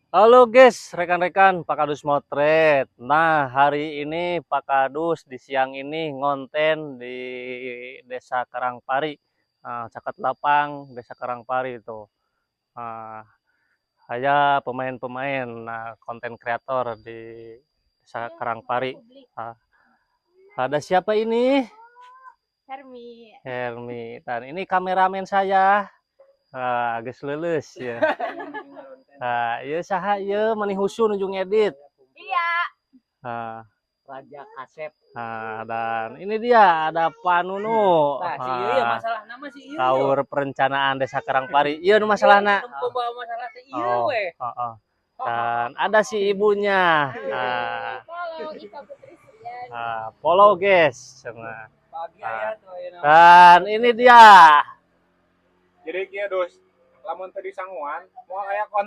Halo guys, rekan-rekan Pak Kadus Motret. Nah, hari ini Pak Kadus di siang ini ngonten di Desa Karangpari, caket lapang Desa Karangpari itu. Nah, saya pemain-pemain, nah, konten kreator di Desa Karangpari. Ah, ada siapa ini? Hermi. Hermi. Dan ini kameramen saya. Ah, geus leuleus ya. Nah, ieu saha ieu, mani husu nuju ngedit? Iya. Nah, Raja Kasep. Nah, dan ini dia ada Pak Nunu. Nah, si ieu ya Ah, masalah nama si ieu. Kaur perencanaan Desa Karangpari. Ieu nu masalahna. Nu bawa masalah si ieu Oh, we. Oh. Dan ada si ibunya. Nah, Follow Ika Putri Suryani. Nah, follow, guys. Nah, Pagi aya tuh aya. Dan ini dia. Jadi kieu, Dus, lamun teu disanguan moal aya konten.